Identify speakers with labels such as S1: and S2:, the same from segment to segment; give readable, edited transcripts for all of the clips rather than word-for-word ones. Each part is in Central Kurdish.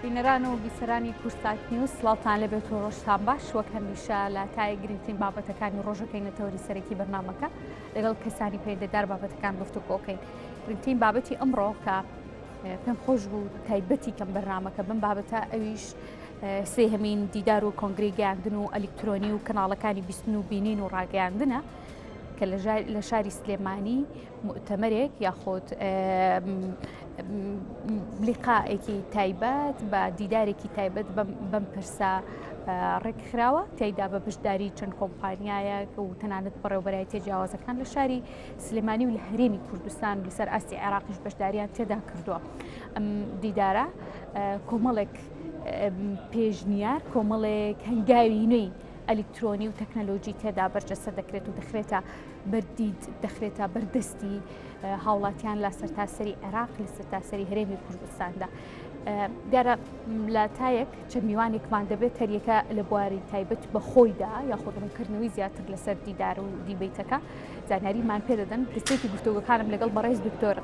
S1: بینەران و بیسەرانی کوردسات نیوز سڵاوتان لێبێت و ڕۆژتان باش وەک هەمیشە لە تای گرنگترین بابەتەکانی ڕۆژەکەی نەتەوەری سەرەکی بەرنامەکە لەگەڵ کەسانی پەیوەندیدار بابەتەکان گفتوگۆکەین گرنگترین بابەتی ئەمڕۆ کە پێم خۆش بوو تایبەتی کەم بەرنامەکە بم بابەتە ئەویش سێهەمین دیدار و کۆنگری گەیاندن و ئەلیکترۆنی و کەناڵەکانی بیستن و بینین و ڕاگەیاندنە کە لە شاری سلێمانی موئتەمەرێک یاخود لیقائێکی تایبەت بە دیدارێکی تایبەت بەم پرسە ڕێکخراوە تێیدا بە بەشداری چەند کۆمپانیایەک و تەنانەت بەڕێوبەرایەتیە جیاوازەکان لە شاری سلێمانی و لە هەرێمی کوردستان لەسەر ئاستی عێراقیش بەشداریان تێدا کردووە ئەم دیدارە کۆمەڵێک پێشنیار کۆمەڵێک هەنگاوی نوێی ئەلیکترۆنی و تەکنەلۆژی تێدا بەرجەستە دەکرێت و دەخرێتە بەردید دەخرێتە بەردەستی هاوڵاتیان لە سەرتاسەری عێراق لە سەرتاسەری هەرێمی کوردستاندا. دیارە لە تایەک چەند میوانێکمان دەبێت هەریەکە لە بواری تایبەت بە خۆیدا یاخود ڕوونکردنەوەی زیاتر لەسەر دیدار و دیبەیتەکە زانیاریمان پێدەدەن دەستێکی گفتوگۆکانم لەگەڵ بەڕێز دکتۆر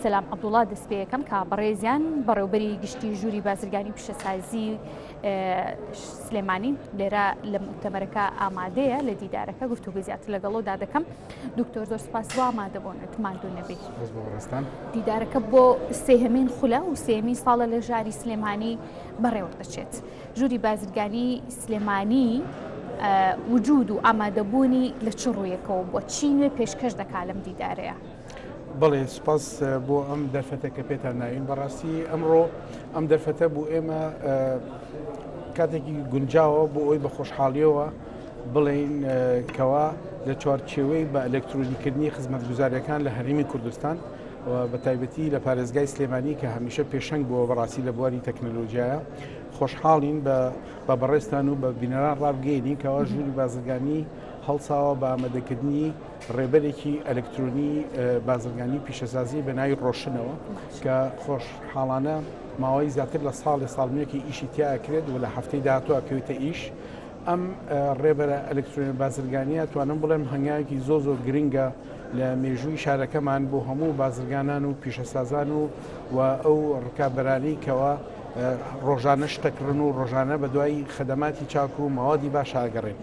S1: سەلام عەبدوڵا دەست پێ یەکەم کە بەڕێزیان بەڕێوبەری گشتی ژووری بازرگانی پیشەسازی سلێمانی لێرە لە موتەمەرەکە ئامادەیە لە دیدارەکە گفتوگۆی زیاتر لەگەڵەودا دەکەم دکتۆر زۆر سپاس بۆ ئامادەبوونت ماندوو نەبی دیدارەکە بۆ سێهەمین خولە و سێمین ساڵە لە ژاری سلێمانی بەڕێوە دەچێت ژووری بازرگانی سلێمانی وجود و ئامادەبوونی لە چ ڕوویەکەوە بۆ چی نوێ پێشکەش دەکا لەم دیدارەیە؟
S2: بەڵێ سپاس بۆ ئەم دەرفەتە کە پێتان ناوین بەڕاستی ئەمڕۆ ئەم دەرفەتە بۆ ئێمە کاتێکی گونجاوە بۆ ئەوی بە خۆشحاڵیەوە بڵێین کەوا لە چوارچێوەی بە ئەلکترۆنیکردنی خزمەتگوزاریەکان لە هەرێمی کوردستان و بە تایبەتی لە پارێزگای سلێمانی کە هەمیشە پێشەنگ بووە بەڕاستی لە بواری تەکنەلۆژیایە خۆشحاڵین بە بە بەڕێزتان و بە بینەران ڕابگەیەنین کەوا ژووری بازرگانی هەڵساوە بە ئامادەکردنی ڕێبەرێکی ئەلکترۆنی بازرگانی پیشەسازی بە ناوی ڕۆشنەوە کە خۆشحاڵانە ماوەی زیاتر لە ساڵێ ساڵنیەکی ئیشی تیا ئەکرێت و لە هەفتەی داهاتوو ئەکەوێتە ئیش. ئەم ڕێبەرە ئەلکترۆنیە بازرگانیە توانم بڵێم هەنگاوێکی زۆر زۆر گرنگە لە مێژووی شارەکەمان بۆ هەموو بازرگانان و پیشەسازان و و ئەو ڕکابەرانەی کەوا ڕۆژانە شتەکڕن و ڕۆژانە بە دوای خەدەماتی چاک و ماوادی باش ئاگەڕێن.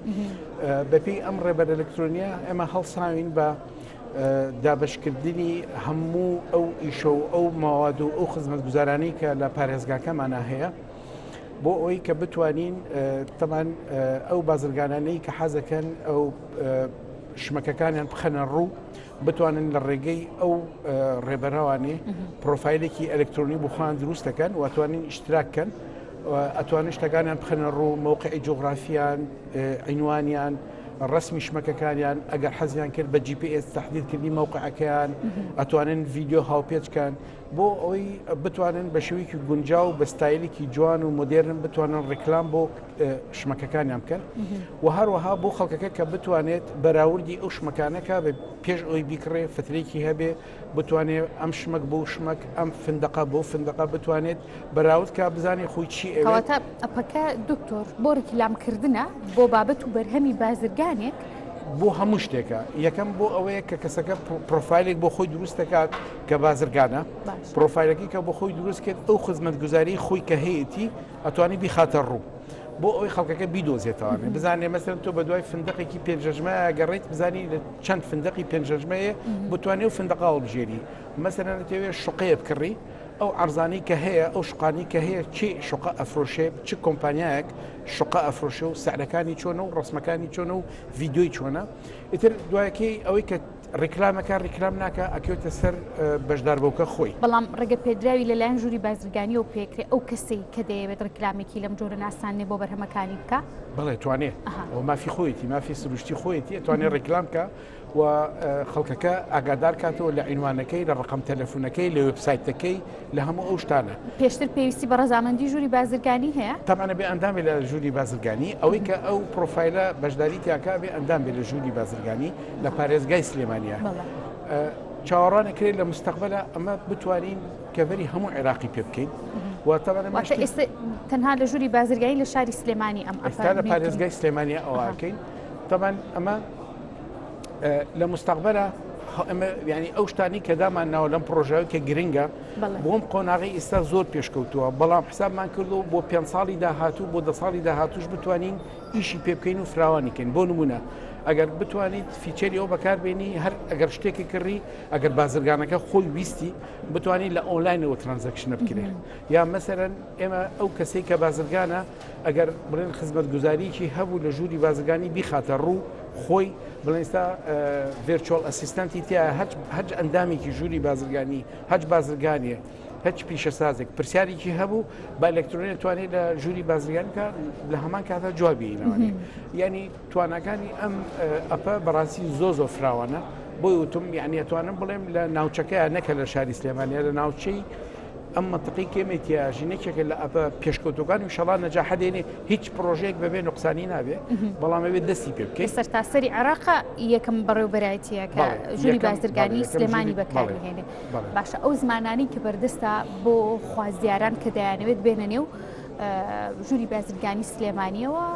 S2: بەپێی ئەم ڕێبەرە ئەلکترۆنیە ئێمە هەڵساوین بە دابەشکردنی هەموو ئەو ئیشە و ئەو ماواد و ئەو خزمەتگوزارانەی کە لە پارێزگاکەمانە هەیە بۆ ئەوەی کە بتوانین تەمان ئەو بازرگانانەی کە حەزەکەن ئەو شمەکەکانیان بخەنە ڕوو بتوانن لە ڕێگەی ئەو ڕێبەرەوانێ پرۆفایلێکی ئەلکترۆنی بۆ خۆیان دروست دەکەن و ئەتوانین ئیشتراک کەن ئەتوانن شتەکانیان بخەنە ڕوو مەوقعی جوغرافیان عینوانیان ڕسمی شمەکەکانیان ئەگەر حەزیان کرد بە GPS تهدیدکردنی مەوقعەکەیان ئەتوانن ڤیددیو هاوپێچکەن بۆ ئەوەی بتوانن بە شێوەیەکی گونجاو بە ستایلێکی جوان و مۆدێرن بتوانن ڕیکلام بۆ شمەکەکانیان بکەن و هەروەها بۆ خەڵکەکە کە بتوانێت بەراوردی ئەو شمەکانەکە بە پێش ئەوی بیکڕێ فترێکی هەبێ بتوانێت ئەم شمەک بۆ شمەک ئەم فندقە بۆ فندقە بتوانێت بەراورد کا بزانێت خۆی چی ئەوێت.
S1: کەواتە ئەپەکە دکتۆر بۆ ڕیکلامکردنە بۆ بابەت و بەرهەمی بازرگانێک؟
S2: بۆ هەموو شتێکە یەکەم بۆ ئەوەیە کە کەسەکە پرۆفایلێک بۆ خۆی دروست دەکات کە بازرگانە پرۆفایلەکەی کە بۆ خۆی دروست کرد ئەو خزمەتگوزاری خۆی کە هەیەی ئەتوانی بیخاتە ڕوو بۆ ئەوەی خەڵکەکە بیدۆزێتەوانێ بزانێ مەسەن تۆ بە دوای فندقێکی پێنجەژمە گەڕیت بزانی لە چەند فندقی پێنجەژمەیە بتوانێ و فندقا هەڵبژێری مەسەلەن دەتەوێت شوقەیە بکڕی ئەو عەرزانەی کە هەیە ئەو شوقانەی کە هەیە کێ شوقە ئەفرۆشێ چ کۆمپانیایەک شوقە ئەفرۆشێ و سعرەکانی چۆنە و ڕسمەکانی چۆنە و ڤیددیۆی چۆنە ئیتر دوایەکەی ئەوەی کە ڕیکلامەکە ڕیکلام ناکە ئەکەوێتە سەر بەشداربووکە خۆی.
S1: بەڵام ڕێگە پێدراوی لەلایەن ژووری بازرگانیەوە پێکرێ ئەو کەسەی کە دەیەوێت ڕیکلامێکی لەم جۆرە ناساندنەی بۆ بەرهەمەکانی بکا؟
S2: بەڵێ توانێ ئەوە مافی خۆیەتی مافی سروشتی خۆیەتی ئەتوانێ ڕیکلام بکا و خەڵکەکە ئاگادار کاتەوە لە عینوانەکەی لە ڕقم تەلەفونەکەی لە وێبسایتەکەی لە هەموو ئەو شتانە.
S1: پێشتر پێویستی بە ڕەزامەندی ژووری بازرگانی هەیە؟
S2: تەبعەن ئەبێ ئەندام بێ لە ژووری بازرگانی، ئەوەی کە ئەو پرۆفایلە بەشداری تیاکا ئەبێ ئەندام بێ لە ژووری بازرگانی لە پارێزگای سلێمانیا. چاوەڕوان ئەکرێت لە مستەقبەلا ئەمە بتوانین کەڤەری هەموو عێراقی پێ بکەین و تەبعەن ئەمە
S1: واتە ئێستا تەنها لە ژووری بازرگانی لە شاری سلێمانی ئەم
S2: ئێستا لە پارێزگای سلێمانی ئەوە ئەکەین تەبعەن ئەمە لە مستەقبەلا. ئەمە ینی ئەو شتانی کە دامان ناوە لەم پرۆژەوە کە گرنگە بۆم قۆناغی ئێستا زۆر پێشکەوتووە بەڵام حسابمان کردو بۆ پێ ساڵی داهاتوو بۆ دە ساڵی داهاتوش بتوانین ئیشی پێ بکەین و فراوانی کەین بۆ نمونە ئەگەر بتوانیت feature ی ئەو بەکاربێنی هەر ئەگەر شتێکی کڕی ئەگەر بازرگانەکە خۆی ویستی بتوانین لە ئۆنلاینەوە transaction ە بکرێت یا مەسەرەن ئێمە ئەو کەسەی کە بازرگانە ئەگەر بڵێن خزمەتگوزاریی هەبوو لە ژووری بازرگانی بیخاتە ڕوو خۆی بڵێن ئێستا virtual assistant ی تیا هەچ هەچ ئەندامێکی ژووری بازرگانی هەچ بازرگانێ هەچ پیشەسازێک پرسیارێکی هەبوو بە ئەلکترۆنی توانێت لە ژووری بازرگانی کە لە هەمان کاتا جوابی بینەوە یعنی تواناکانی ئەم app ە بەڕاستی زۆ زۆر فراوانە بۆی وتم یعنی ئەتوانم بڵێم لە ناوچەکەیان نەکە لە شاری سلێمانیا لە ناوچەی ئەم مەنتقەی کێمەی تیاژی نەکێکە لە app ە پێشکەوتوەکان و شەڵا نەجاحە دێنێ هیچ پرۆژەیەک بەبێ نقصانی نابێ بەڵام ئەبێ دەستی پێ بکەیت.
S1: سەرتاسەری عێراق یەکەم بەڕێوبەرایەتیە کە ژووری بازرگانی سلێمانی بەکارهێنێ باشە ئەو زمانانی کە بەردەستە بۆ خوازیاران کە دەیانەوێت بێنە نێو ژووری بازرگانی سلێمانیەوە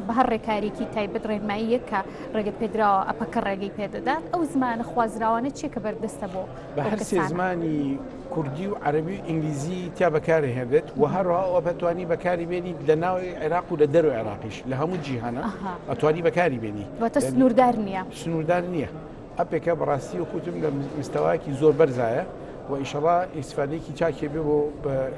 S1: بە هەر ڕێکارێکی تایبەت ڕێنماییەک کە ڕێگە پێدراوە ئەپەکە ڕێگەی پێدەدات ئەو زمانە خوازراوانە چیە کە بەردەستە بۆ
S2: بە هەر سێ زمانی کوردی و عەرەبی و ئینگلیزی تیا بەکارهێنرێت و هەروەها ئەو ئەتوانی بەکاری بێنی لە ناوی عێراق و لە دەرەوەی عێراقیش لە هەموو جیهانە ئەتوانی بەکاری بێنی
S1: واتە سنووردار نییە
S2: سنووردار نییە ئەپێکە بەڕاستی وەکوتم لە مستەوایەکی زۆر بەرزایە و ئیشەڵا ئیسفادەیەکی چاکێ بێ بۆ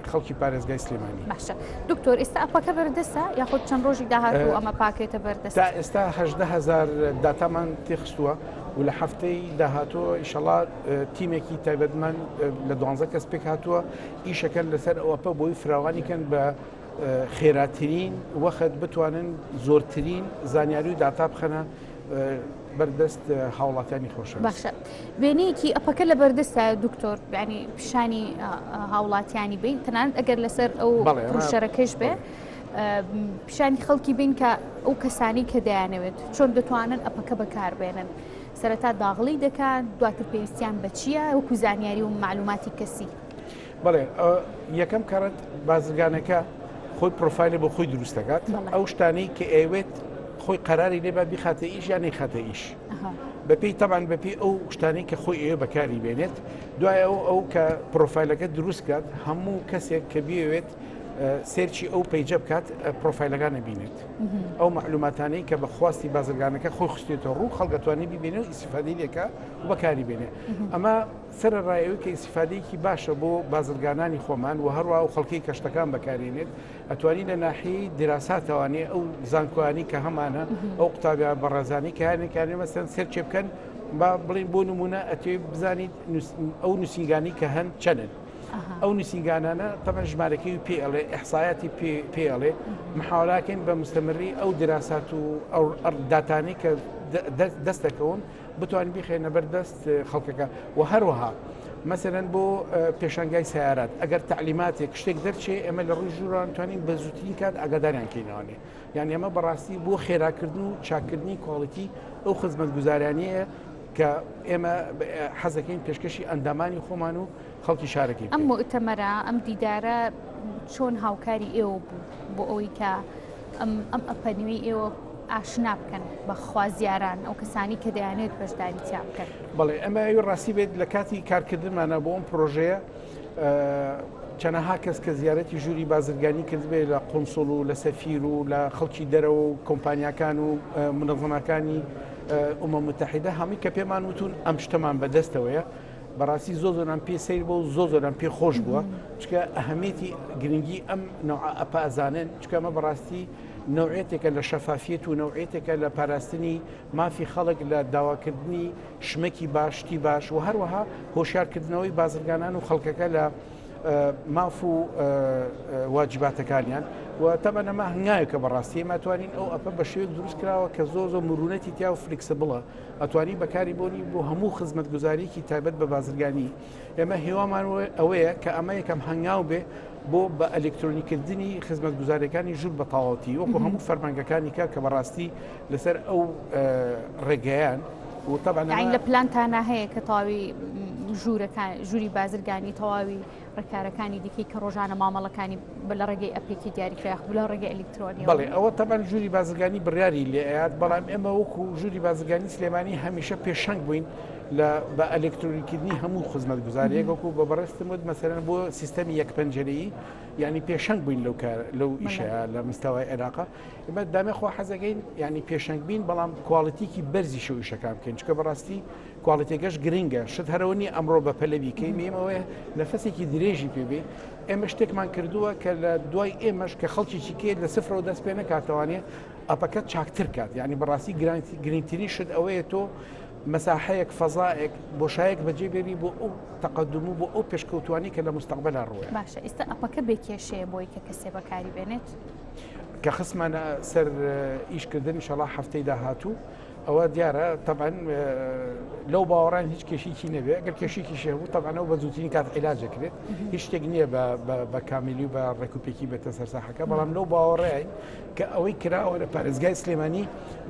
S2: خەڵکی پارێزگای سلێمانی
S1: باشە دکتۆر ئێستا ئەپەکە بەردەستە یاخود چەند ڕۆژی داهاتوو ئەمە پاکێتە بەردەست
S2: تا ئێستا 18000 داتامان تێخستووە و لە هەفتەی داهاتوو ئیشەڵا تیمێکی تایبەتمان لە دوانزە کەس پێک هاتووە ئیشەکەن لەسەر ئەو ئەپە بۆی فراوانی کەن بە خێراترین وەخت بتوانن زۆرترین زانیاری و داتا بخەنە بەردەست هاوڵاتیانی خۆشەویست.
S1: باشە وێنەیەکی ئەپەکە لە بەردەستە دکتۆر ینی پیشانی هاوڵاتیانی بین تەنانەت ئەگەر لەسەر ئەو ڕوشەرەکەش بێ پیشانی خەڵکی بین کە ئەو کەسانی کە دەیانەوێت چۆن دەتوانن ئەپەکە بەکاربێنن سەرەتا داغڵی دەکات دواتر پێویستیان بە چییە وەکو زانیاری و معلوماتی کەسی؟
S2: بەڵێ یەکەم کەڕەت بازرگانەکە خۆی پرۆفایلی بۆ خۆی دروست دەکات ئەو شتانەی کە ئەوێت خۆی قەراری لێ بە بیخاتە ئیش یان نەیخاتە ئیش بەپێی تەبان بەپێی ئەو شتانەی کە خۆی ئەوێ بەکاری بێنێت دوای ئەو ئەو کە پرۆفایلەکە دروست کات هەموو کەسێک کە بیەوێت search ی ئەو page ە بکات پرۆفایلەکان نەبینێت ئەو معلوماتانەی کە بە خواستی بازرگانەکە خۆی خستێتە ڕوو خەڵک ئەتوانێت بیبینێ و ئیسیفادەی لێکا و بەکاری بێنێ ئەمە سەرەڕای ئەوەی کە ئیسیفادەیەکی باشە بۆ بازرگانانی خۆمان و هەروە ئەو خەڵکی کە شتەکان بەکارێنێت ئەتوانی لە ناحیەی دراساتەوانێ ئەو زانکۆیانی کە هەمانە ئەو قوتابیان بەڕێزانی کە هەنێکانی مەسەن search ێ بکەن با بڵین بۆ نمونە ئەتوێ بزانیت ئەو نووسینگانی کە هەن چەنن. ئەو نووسینگانانە تەبعەن ژمارەکەی پێ ئەڵێ ئیحسایاتی پێ ئەڵێ محاولاکەین بە مستەمری ئەو دراسات و ئەو داتانەی کە دەست دەکەون بتوانین بخێنە بەر دەست خەڵکەکە و هەروەها مەسەرەن بۆ پێشانگای سیارات ئەگەر تعلیماتێک شتێک دەرچێ ئێمە لە ڕووی ژووران توانین بە زووترین کات ئاگاداریان کەینەوانێ یان ئێمە بەڕاستی بۆ خێراکردن و چاکردنی quality ئەو خزمەتگوزارانەیە کە ئێمە حەزەکەین پێشکەشی ئەندامانی خۆمان و خەڵکی شارەکەی
S1: ئەم موئتەمەرە ئەم دیدارە چۆن هاوکاری ئێوە بوو بۆ ئەوەی کە ئەم ئەم ئەپە نوێی ئێوە ئاشنا بکەن بە خوازیاران ئەو کەسانی کە دەیانێت بەشداری تیا بکەن؟
S2: بەڵێ ئەمە ئەوی ڕاستی بێت لە کاتی کارکردنمانە بۆ ئەم پرۆژەیە چەنەها کەس کە زیارەتی ژووری بازرگانی کردبێ لە قونسڵ و لە سەفیر و لە خەڵکی دەرەوە و کۆمپانیاکان و منەظەمەکانی ئومە متحدە هەمووی کە پێمان وتون ئەم شتەمان بەدەستەوەیە بەڕاستی زۆ زۆران پێ سیر بۆ و زۆ زۆران پێ خۆش بووە چکە ئەهمیەتی گرنگی ئەم نوع ئەپە ئەزانن چکەمە بەڕاستی نوعێتێکە لە شەفافیەت و نوعێتێکە لە پاراستنی مافی خەڵک لە داواکردنی شمەکی باش شتی باش و هەروەها هۆشیارکردنەوەی بازرگانان و خەڵکەکە لە ماف و واجباتەکانیان و تەبەن ئەمە هەنگاوێکە بەڕاستی ئێمە توانین ئەو ئەپە بە شێوەیەک دروست کراوە کە زۆر زۆر مرونەتی تیا و flexible ە ئەتوانی بەکاری بۆنی بۆ هەموو خزمەتگوزاریکی تایبەت بە بازرگانی ئێمە هیوامان ئەوەیە کە ئەمە یەکەم هەنگاو بێ بۆ بە ئەلکترۆنیکردنی خزمەتگوزاریەکانی ژوور بە تەواوەتی وەکو هەموو فەرمانگەکانی کە کە بەڕاستی لەسەر ئەو ڕێگەیان و
S1: طبعا لە پلانتانە هەیە کە تەواوی ژوورەکان ژووری بازرگانی تەواوی. ڕێکارەکانی دیکەی کە ڕۆژانە مامەڵەکانی لە ڕێگەی ئەپێکی دیاریکرا یاخود لە ڕێگەی ئەلیکترۆنیەوە؟
S2: بەڵێ ئەوە تەبعەن ژووری بازرگانی بڕیاری لێ ئەیات، بەڵام ئێمە وەکو ژووری بازرگانی سلێمانی هەمیشە پێشەنگ بووین لە بە ئەلکترۆنیکردنی هەموو خزمەتگوزاریەک وەکو بە بەڕێزتم وت مەسەلەن بۆ سیستەمی یەک پەنجەرەیی یعنی پێشەنگ بووین لەو کار لەو ئیشەیە لە مستەوای عێراقا ئێمە دامێ خوا حەزەکەین یعنی پێشەنگ بین بەڵام کواڵیتیکی بەرزیش و ئیشەکان بکەین چونکە بەڕاستی کواڵیتیەکەش گرنگە شت هەرەوە نییە ئەمڕۆ بە پەلە بیکەین ئێمەوەیە نەفەسێکی درێژی پێ بێ ئێمە شتێکمان کردووە کە لە دوای ئێمەش کە خەڵکیی کێت لە سفرەوە دەست پێ نەکاتوانێ ئەپەکە چاکتر کات یعنی بەڕاستی گرنگترین شت ئەوەیە تۆ مەساحەیەک فەزایەک بۆشایەک بەجێ بێری بۆ ئەو تەقدم و بۆ ئەو پێشکەوتوانی کە لە مستەقبەلا ڕووە.
S1: باشە ئیستا ئەپەکە بێ کێشەیە بۆی کە کەسێ بەکاری بێنێت؟
S2: کە خستمانە سەر ئیشکردن ئینشەڵا هەفتەی داهاتوو ئەوە دیارە تەبعەن لەو باوەڕان هیچ کێشێکی نەبێ گەر کێشێکیش هەبوو تەبعەن ئەو بە زووترین کات عیلاج دەکرێت هیچ شتێک نییە بە کامیلی و بە ڕێکوپێکی بێتە سەر ساحەکە بەڵام لەو باوەڕێین کە ئەوەی کراوە لە پارێزگای سلێمانی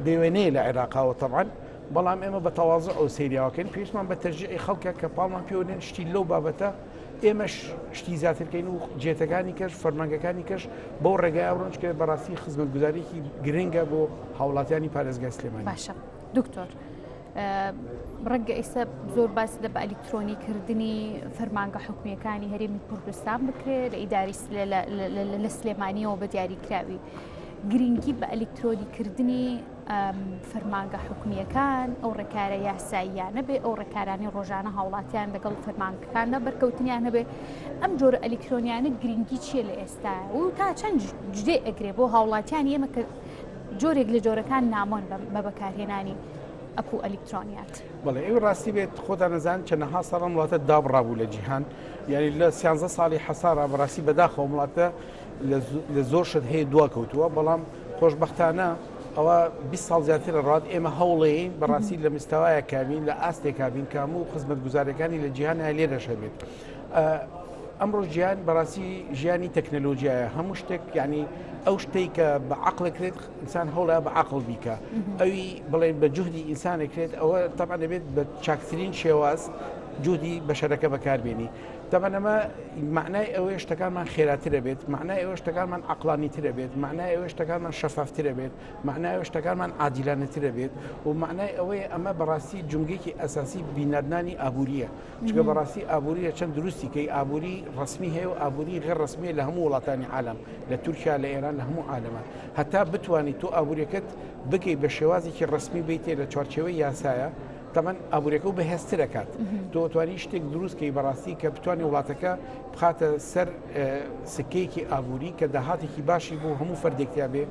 S2: بێوێنەیە لە عێراقاوە تەبعەن بەڵام ئێمە بە تەوازع ئەو سەیریاوەکەین پێویستمان بە تەرجیعی خەڵکە کە پاڵمان پێوەنێن شتی لەو بابەتە ئێمەش شتی زیاترکەین و جێتەکانی کەش فەرمانگەکانی کەش بەو ڕێگای ڕۆن چکە بەڕاستی خزمەتگوزاریکی گرنگە بۆ هاوڵاتیانی پارێزگای سلێمانی.
S1: باشە دکتۆر ڕەنگە ئێستا زۆر باس لە بە ئەلیکترۆنی کردنی فەرمانگە حکومیەکانی هەرێمی کوردستان بکرێت لە ئیداری لە سلێمانیەوە بە دیاریکراوی گرنگی بە ئەلیکترۆنی کردنی فەرمانگە حکومییەکان، ئەو ڕێکارە یاساییانە بێ، ئەو ڕێکارانەی ڕۆژانە هاوڵاتیان لەگەڵ فەرمانگەکاندا بەرکەوتنیان هەبێ، ئەم جۆرە ئەلیکترۆنیانە گرنگی چییە لە ئێستا و تا چەند جدێ ئەگرێ بۆ هاوڵاتیانی ئێمە کە جۆرێک لە جۆرەکان نامۆن بە بەکارهێنانی ئەپ و ئەلیکترۆنیات؟
S2: بەڵێ ئەوی ڕاستی بێت خۆتان نەزان چەنەها ساڵ ئەم وڵاتە دابڕابوو لە جیهان یعنی لە سیانزە ساڵی حەسارا بەڕاستی بەداخەوە وڵاتە لە زۆر شت هەیە دواکەوتووە بەڵام خۆشبەختانە ئەوە 20 ساڵ زیاترە ڕات ئێمە هەوڵێین بەڕاستی لە مستەوایە کابین لە ئاستێکا بین کە هەموو خزمەتگوزاریەکانی لە جیهان لێرەش هەبێت ئەمڕۆ ژیان بەڕاستی ژیانی تەکنەلۆژیایە هەموو شتێک یعنی ئەو شتێک کە بە عقلەکرێت ئینسان هەوڵە بە عقل بیکە ئەوی بڵێن بە جوهدی ئینسانێکرێت ئەوە تەبعەن دەبێت بە چاکترین شێواز جوهدی بەشەرەکە بەکاربێنی تەبعەن ئەمە مەعنای ئەوەیە شتەکانمان خێراترە بێت، مەعنای ئەوەیە شتەکانمان عەقڵانیترە بێت، مەعنای ئەوەیە شتەکانمان شەفافترە بێت، مەعنای ئەوەیە شتەکانمان عادیلانەترە بێت و مەعنای ئەوەیە ئەمە بەڕاستی جومگەیەکی ئەساسی بینادنانی ئابوورییە. چونکە بەڕاستی ئابووری لە چەند دروستی کەی ئابووری ڕەسمی هەیە و ئابووری غێر ڕەسمیە لە هەموو وڵاتانی عالەم، لە تورکیا، لە ئێران، لە هەموو عالەمە. هەتا بتوانی تۆ ئابووریەکەت بکەی بە شێوازێکی ڕەسمی بیتێ لە چوارچێوەی یاسایە، تەمەن ئابووریەکە و بەهێزتر ئەکات تۆ توانی شتێک دروست کەی بەڕاستی کە بتوانێت وڵاتەکە بخاتە سەر سکەیەکی ئابووری کە داهاتێکی باشی بۆ هەموو فەردێکتیا بێ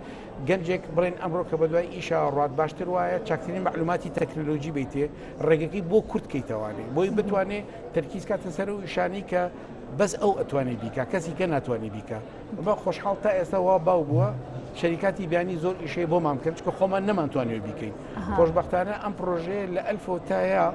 S2: گەنجێک بڵێن ئەمڕۆ کە بەدوای ئیشا ڕات باشتر وایە چاکترین معلوماتی تەکنەلۆژی بیتێ ڕێگەکەی بۆ کورت کەیتەوانێ بۆی بتوانێ تەرکیز کاتە سەر و ئیشانی کە بەس ئەو ئەتوانێت بیکا کەسی کە ناتوانێت بیکا بە خۆشحاڵ تا ئێستا وا باو بووە شەریکاتی بیانی زۆر ئیشەی بۆمان بکەن چکە خۆمان نەمانتوانیوە بیکەین خۆشببختانە ئەم پرۆژەیە لە ئەلفۆ تایا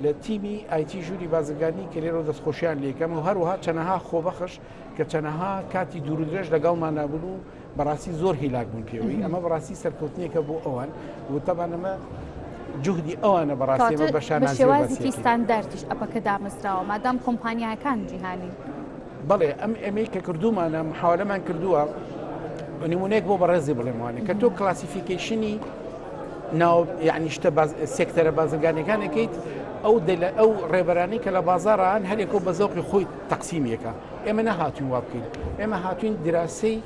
S2: لە تیمی ئایتی ژووری بازرگانی کە لێرەوە دەستخۆشیان لێکەم و هەروەها چەنەها خۆبەخش کە چەنەها کاتی دوور و درێژ لەگەڵمان نابوون و بەڕاستی زۆر هیلاک بوون پێوەی ئەمە بەڕاستی سەرکەوتنێکە بۆ ئەوان و تەبعەن ئەمە جوهدی ئەوانە بەڕاستی ئێمە بە شانازیەوە
S1: شێوازێکی ستانداردیش ئەپەکە دامەزراوە مادام کۆمپانیاکان جیهانی
S2: بەڵێ ئەم ئێمەی کە کردومانە محاولەمان کردووە نمونەیەک بۆ بەڕێزی بڵێم وانە کە تۆ classification ی ناو یعنی شتە سێکتەرە بازرگانەکانەکەیت ئەو ئەو ڕێبەرانی کە لە بازاران هەرێکۆ بە زەوقی خۆی تەقسیمیەکە ئێمە نەهاتوین وا بکەین ئێمە هاتوین دراسی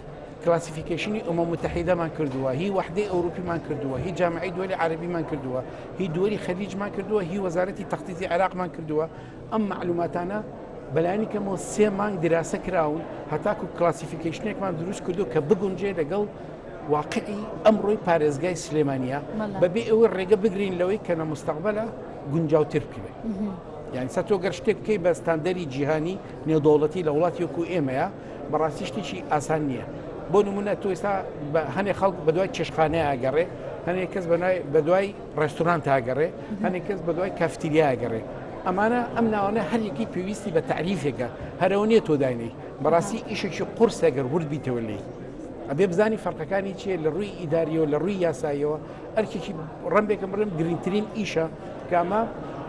S2: classification ی ئومە متحیدەمان کردووە هی وەحدەی ئەوروپیمان کردووە هی جامعی دووەلی عەربیمان کردووە هی دووەلی خەلیجمان کردووە هی وەزارەتی تەختیزی عێراقمان کردووە ئەم مەعلوماتانە بەلایەنی کەمەوە سێ مانگ دیراسە کراون هەتاکو classification ێکمان دروست کردو کە بگونجێ لەگەڵ واقعی ئەمڕۆی پارێزگای سلێمانە بەبێ ئەوەی ڕێگە بگرین لەوەی کە لە مستەقبەلە گونجاوتر بکرێت یعنی سە تۆ گەر شتێک بکەی بە ستاندەری جیهانی نێودەوڵەتی لە وڵاتی وەکو ئێمەیە بەڕاستی شتێکی ئاسان نییە بۆ نمونە تۆ ئێستا هەنێ خەڵک بەدوای چێشخانەیە گەڕێ هەنێک کەس بەدوای ڕێستورانت ئەگەڕێ، هەنێک کەس بەدوای کافتریا ئەگەڕێ. ئەمانە ئەم ناوانە هەر یەکەی پێویستی بە تەعریفێکە، هەر ئەوە نییە تۆ داینێی. بەڕاستی ئیشێکی قورسە گەر ورد بیتەوە لێی. ئەبێ بزانی فەرقەکانی چییە لە ڕووی ئیداریەوە، لە ڕووی یاساییەوە. ئەرکێکی ڕەنبێکم بڵێم گرنگترین ئیشە کە ئەمە.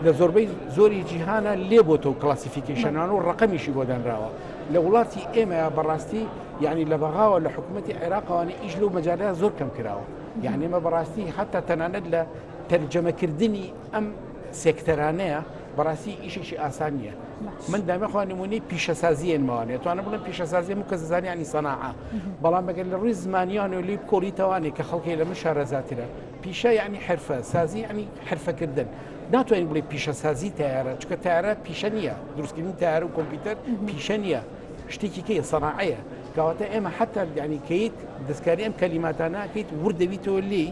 S2: لە زۆربەی زۆری جیهانە لێ بۆتەوە classification ان و ڕقەمیشی بۆ دانراوە لە وڵاتی ئێمە بەڕاستی یعنی لە بەغاوە لە حکوومەتی عێراقەوانی ئیش لەو مەجالە زۆر کەم کراوە یعنی ئێمە بەڕاستی حتا تەنانەت لە تەرجەمەکردنی ئەم سێکتەرانەیە بەڕاستی ئیشێکی ئاسان نییە من دامەخوا نمونەی پیشەسازیێن ماوانێ توانە بڵێم پیشەسازی هەموو کەس زانانی ینی سەناعە بەڵام بەگەر لە ڕووی زمانیان و لی بکۆڵیتەوانێ کە خەڵکی لە من شارەزاترە پیشە یعنی حرفە سازی یعنی حرفەکردن ناتوانین بڵێ پیشەسازی تیارە چکە تیارە پیشە نییە دروستکردنی تیارە و کۆمپیوتەر پیشە نییە شتێکی کەی سەناعەیە کەواتە ئێمە حتا یعنی کەیت دەستکاری ئەم کەلیماتانە کەیت وردەبیتەوە لێی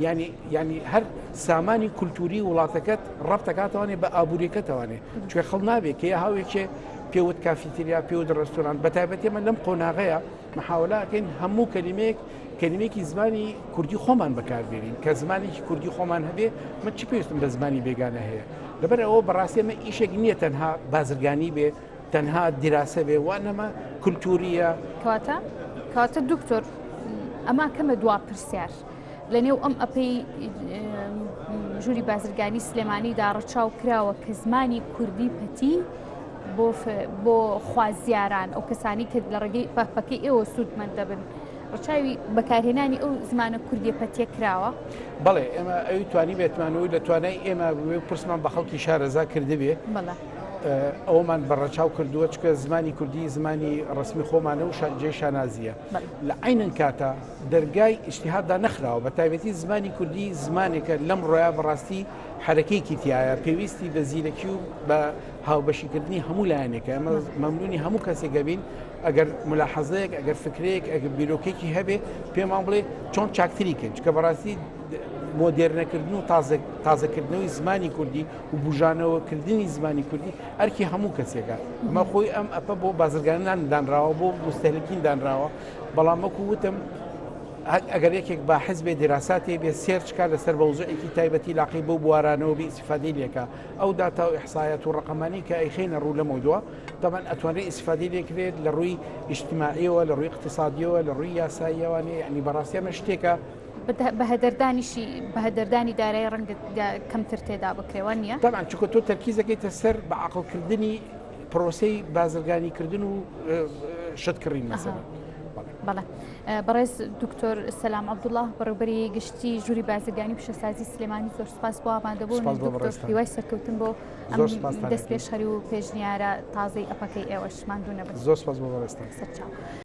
S2: یانی یانی هەر سامانی کولتوری وڵاتەکەت ڕەبتەکاتوانێ بە ئابووریەکەتوانێ چێ خڵ نابێ کە هاوێکێ پێوت کافیتریا پێوت ڕێستۆران بە تایبەتی من لەم قۆناغەیە محاولاکەین هەموو کەلیمەیەک کەلیمێکی زمانی کوردی خۆمان بەکاربێنین کە زمانێکی کوردی خۆمان هەبێ من چ پێویستم بە زمانی بێگانە هەیە لەبەر ئەوە بەڕاستی ئەمە ئیشێک نییە تەنها بازرگانی بێ تەنها دیراسە بێ وانەمە کولتوریە.
S1: کەواتە کەواتە دکتۆر ئەما کەمە دوا پرسیار لە نێو ئەم ئەپەی ژووری بازرگانی سلێمانیدا ڕەچاو کراوە کە زمانی کوردی پەتی بۆ بۆ خوازیاران ئەو کەسانی کە لە ڕێگەی پەپەکەی ئێوە سوودمەند دەبن ڕەچاوی بەکارهێنانی ئەو زمانە کوردیە پەتیە کراوە؟
S2: بەڵێ ئێمە ئەوی توانی بێتمانەوەی لە توانای ئێمە پرسمان بە خەڵکی شارەزا کردبێ ئەومان بەڕەچاو کردووە چکە زمانی کوردی زمانی ڕسمی خۆمانە و جێ شانازیە لە عینەن کاتە دەرگای ئیجتیهاددا نەخراوە بە تایبەتی زمانی کوردی زمانێکە لەم ڕۆیا بەڕاستی حرەکەیەکی تایە پێویستی بە زیرەکی و بە هاوبەشیکردنی هەموو لایەنێکە ئەمە مەمنونی هەموو کەسێک گەبین ئەگەر ملاحەزەیەک ئەگەر فکرەیەک ئەگەر بیرۆکێکی هەبێ پێمان بڵێ چۆن چاکتری کەین چکە بەڕاستی مۆدێرنەکردن و تازەکردنەوەی زمانی کوردی و بژانەوەکردنی زمانی کوردی ئەرکی هەموو کەسێکە ئەمە خۆی ئەم ئەپە بۆ بازرگانان دانراوە بۆ مستەهلکین دانراوە بەڵام وەکو وتم ئەگەر یەکێک با حزبێ دیراساتێ بێ search کا لەسەر مەوزوعێکی تایبەتی لاقی بەو بوارانەوە بێ ئیسیفادەی لێکا ئەو داتا و ئیحسایات و ڕقەمانی کە ئەیخەینە ڕوو لە مەودوا تەبعەن ئەتوانرێت ئیسیفادەی لێکرێت لە ڕووی ئیجتماعیەوە لە ڕووی اقتصادیەوە لە ڕووی یاساییەوانێ یعنی بەڕاستی ئەمە شتێکە
S1: بەهەدەردانیشی بەهەدەردانی دارایی ڕەنگە کەمتر تێدا بکرێ وان نییە؟
S2: تەبعەن چونکە تۆ تەرکیزەکەیتە سەر بە عەقڵکردنی پرۆسەی بازرگانیکردن و شت کڕین مەسەلەن.
S1: بەڵێ بەڕێز دکتۆر سەلام عەبدوڵڵا بەڕێوبەری گشتی ژووری بازرگانی پیشەسازی سلێمانی زۆر سپاس بۆ ئامادەبوون دکتۆر هیوای سەرکەوتن بۆ دەستپێشخەری و پێشنیارە تازەی ئەپەکەی ئێوەش ماندوو نەبن
S2: زۆر سپاس بۆ بەڕێزتان
S1: سەرچاو.